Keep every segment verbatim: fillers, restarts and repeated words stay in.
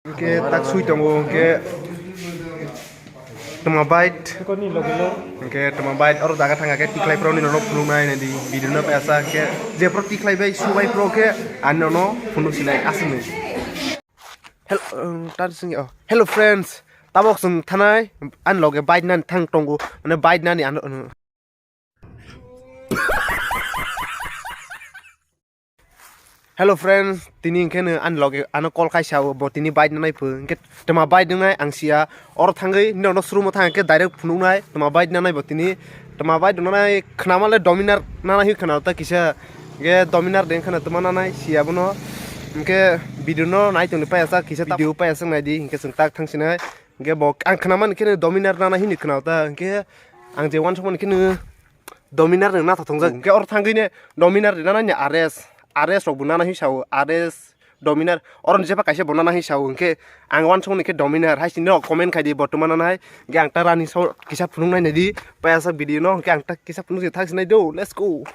Hwnkhe tak sui tongo, hwnkhe twma bike. Hwnkhe twma bike oro jaga thangkha khe tikhlai phuru nini norok phunuknai naidi, video no paisa khe je phuru tikhlai bai subai phuru khe ani nono phunuk sinai aswkni. Hello, um, tar singya, oh. Hello friends, tabok chwng thanai ani loge bike nani thang tongo, mane bike nani ano, ano. Hello friends, tini hwnkhe no ani loge ano call khai sao, bo tini bike nanai pho, hwnkhe twma bike nanai ang sia, oro thangwi norokno showroom o thang khe direct phunuknai twma bike nanai bo tini, twma bike nanai khwnamale Dominar nanai hwnwi khwna ta kisa, hwnkhe Dominar de khwna twma nanai sia bono, hwnkhe video no nai tongni payasa kisa video payasa naidi, hwnkhe chwng tak thang sinai, hwnkhe bo ang khwnamani khe Dominar nanai hwnwi khwna ta, hwnkhe ang je uansukmani khe no Dominar rok nathok thongjak. Hwnkhe oro thangwi ne Dominar rok nana ni R S, R S rok bo nana hwnwi sao, R S, Dominar, oro ni jepha kaisa bo nana hwnwi sao, hwnkhe ang uansukmani khe Dominar, hai sini rok comment khai di, bortoman nana hai, hwnkhe ang ta rani sao kisa phunuk nai nai di, payasa video no, hwnkhe ang ta kisa phunuk se thak sinai do, let's go.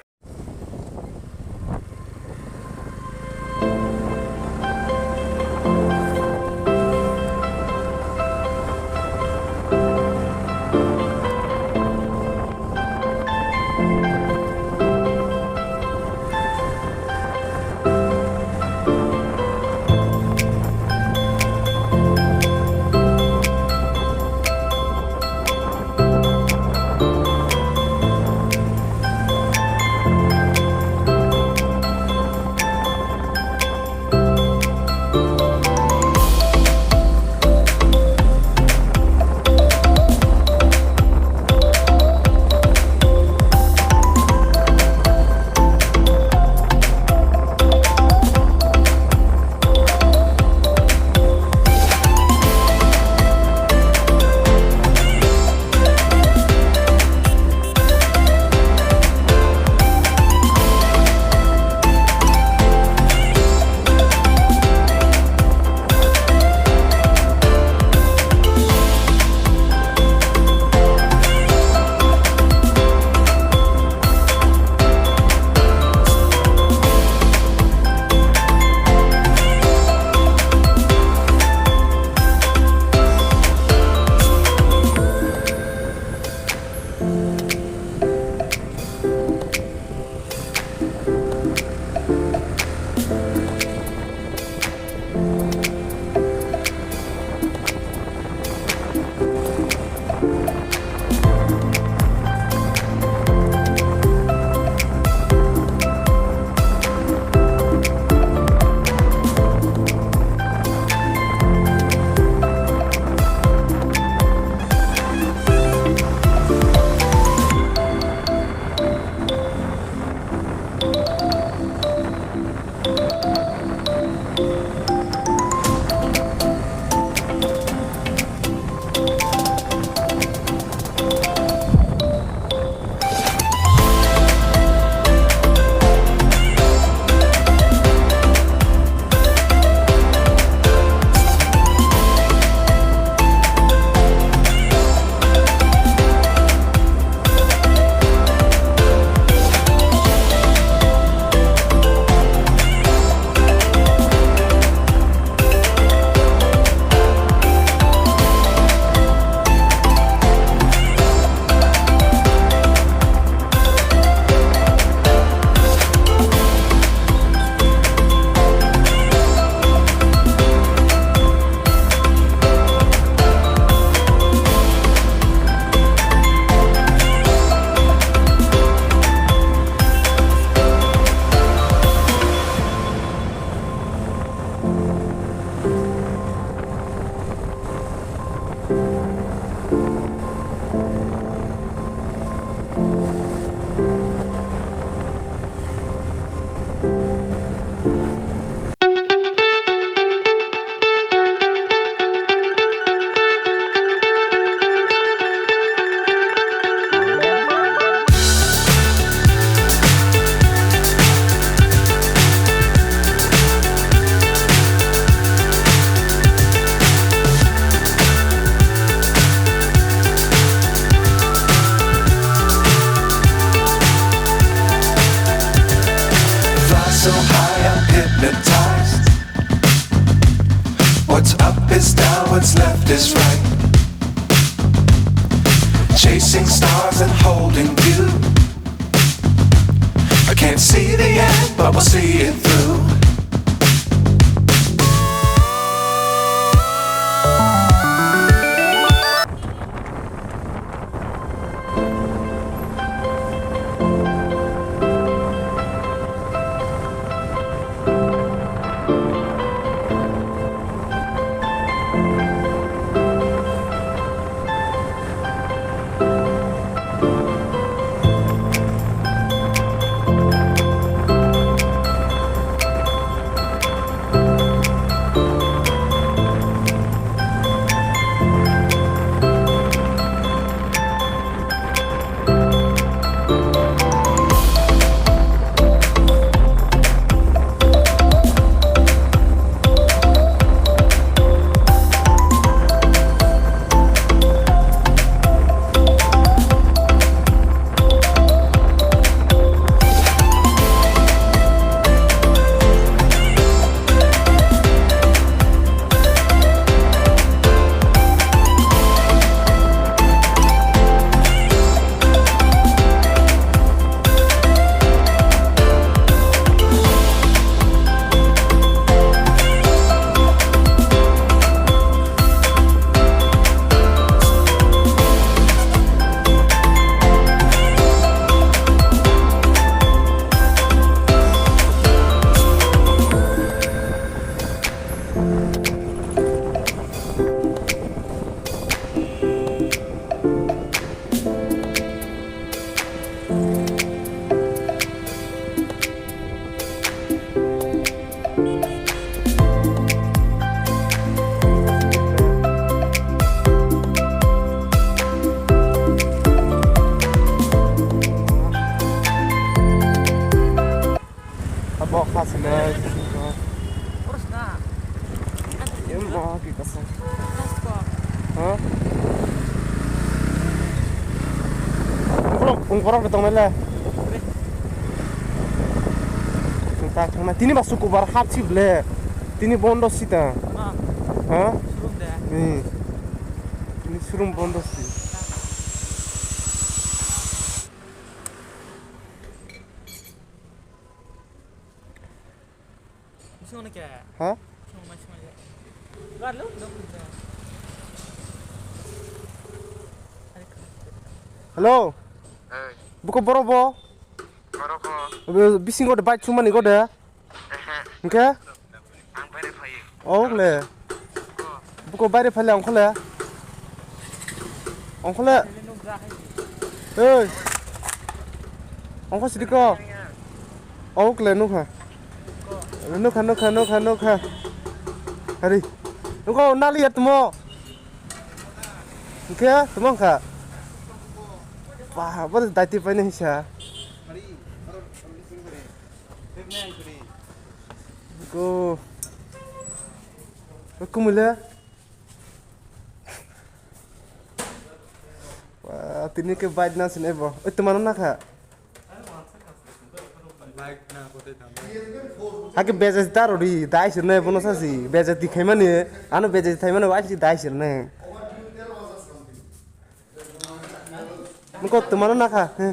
What's up is down, what's left is right. Chasing stars and holding you. I can't see the end, but we'll see it through. Abo kha sinai. Em ma ki kasa. Ha? Ungkorok, ungkorok de tongnai le. Tini ba sukubar hap si ble. Tini bondo sita. Ha? Hmm. Tini surum bondo si. Ha? Hello. Hey. Buko boro bo? Boro ko. Bisingo de bike chumani go de. Ehe. Hingke? Ang bere phayo. Owk le. Buko baire phaile ongkho le. Ongkho le. Hey. Ongkho sidi ko. Owk le nukha. Nukha, nukha, nukha, nukha. Hari. Nukha nali ya tumo. Hingke tumo kha. Wah, bor daiti paine hisa. Ko. Kumule. Wah, tini ke bike na sini bo. Oi, tumano na kha. Hake beje daro ri, dai sir ne bono sasi. Beje di khaimani, ano beje di khaimani, wai si dai sir ne. Muko tumano na kha. He,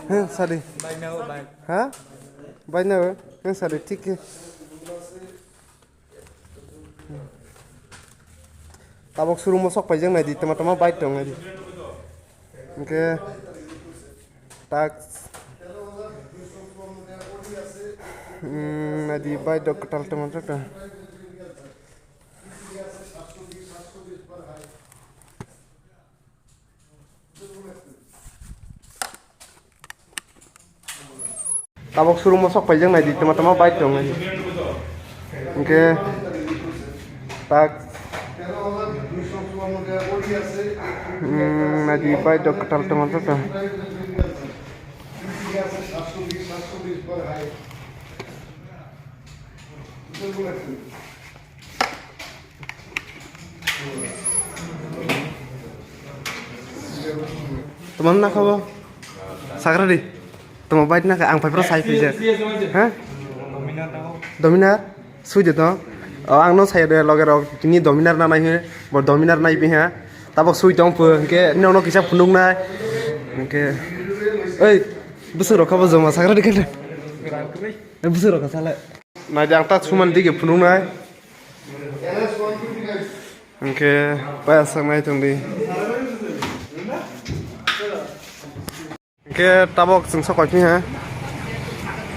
he, sadi. Bike na, bike. Ha? Bike na, he, sadi, thik he. Tabok showroom o sok paijak naidi, tama tama bike tong naidi. Hingke tak, hmm, naidi bike rok kwtal tongma jota. Tabok showroom o sok paijak naidi, tama tama bike tong naidi. Hingke tak, hmm, naidi bike rok kwtal tongma jota. Tama nakha bo? Sagra di. Tama bike nakha, ang paipra sai phaijak. Ha? Dominar? Sui de to. O, ang no sai de loge rok, tini Dominar na nai he, bo Dominar nai piha. Tabok sui tong pho, hingke nokno kisa phunuk nai. Hingke, oi, bwswk rok kabo joma sagra de kele. Oi, bwswk rok ka sale. Nai de ang ta suman dige phunuk nai. Hingke, paya sak nai tong di. Hingke tabok chwng sok koiphi ha.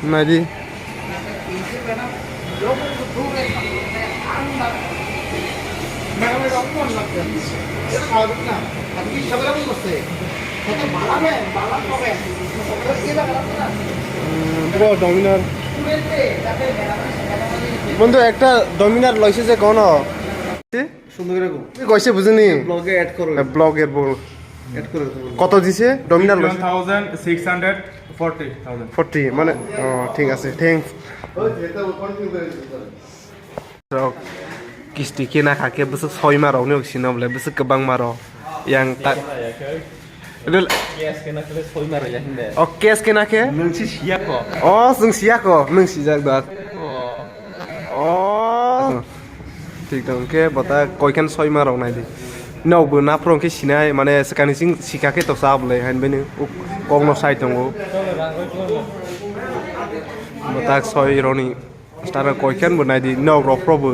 Naidi. Hmm, bro, Dominar. Bondhu, ekta Dominar loise je kono? সুন্দর করে গো। তুই কইছে বুঝিনি? ব্লগে অ্যাড করো। এ, ব্লগের বল। অ্যাড করে দেবো। কত দিছে? ডমিনার লইছে? Fifty-one thousand six hundred forty thousand। Forty, মানে, ও, ঠিক আছে, thanks. Rok, kisti khe na kha khe bwswk soi ma rok ni sino bole bwswk kwbang ma rok. Yang ta. Rel- Cash khe na khe soi ma rok ya hinde. O, cash khe na khe? Nwng si siya ko. O, nwng siya ko, nwng sijak da. O. Thik tong khe bota koikhan soi ma rok nai di. Nok bo naphro khe sinai, mane swkang ni sing sika khe to sa bole, hain bini kok no sai tongo. Bota soi roni. Star koikhan bo nai di, nok rok pro bo.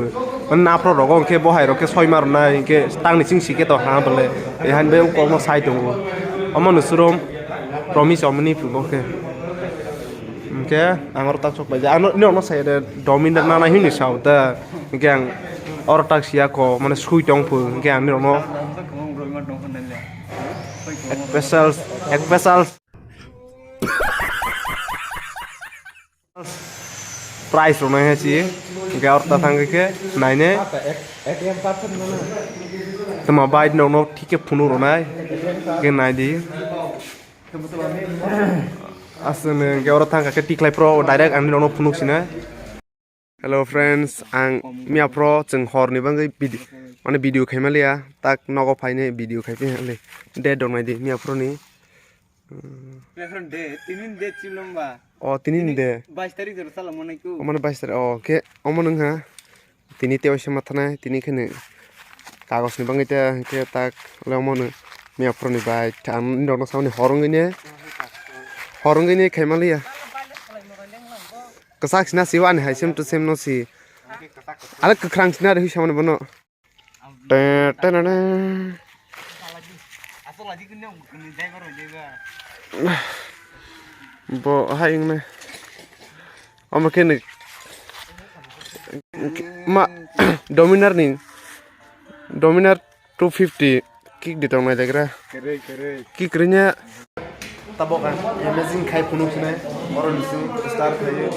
Mane naphro rogo hwnkhe bo hai rok khe soi ma rok nai, hwnkhe tang ni sing sike to ha bole. E han be kok no sai tongo. Omo no surom, promise omo ni phugo khe. Hwnkhe ang oro tak sok pai ja. Ano, ni ono sai de domin da nana hini sao da. Hwnkhe ang oro tak siya ko, mane sui tong phu, hwnkhe ang ni ono. Special, special. Price rok nai hai si, hingke aro ta thang khe naine. Tama bike nok nok thik khe phunuk rok nai, hingke nai di. Aswk ni hingke oro thang khe tiklai pro direct ang nok nok phunuk sinai. Hello friends, ang miya pro chwng hor ni bagwi video, mane video khai maliya, tak nogo phainai video khai phi hali. Date rok nai di miya pro ni. Reference day, tinin day chilomba. O, tinin day. Bais tarik jora sala monai ku. Omano bais tarik, o, khe, omo nung ha. Tini tei waisa mathanai, tini kheno kagos ni bagwi ta, khe tak, le omo no miya phuroni bai, ang norok no samani horongwi ne, horongwi ne khaimaliya. Kwchak sina si, ani hai sem to sem no si. Ale kwkhrang sina re hui samani bono. Te, te, na, na. Bo hai wngna. Omo khe ni ma Dominar ni, Dominar two fifty kick di tong nai legra. Kick rinya. Tabok ang amazing khai phunuk sinai. Oro ni sing star khai.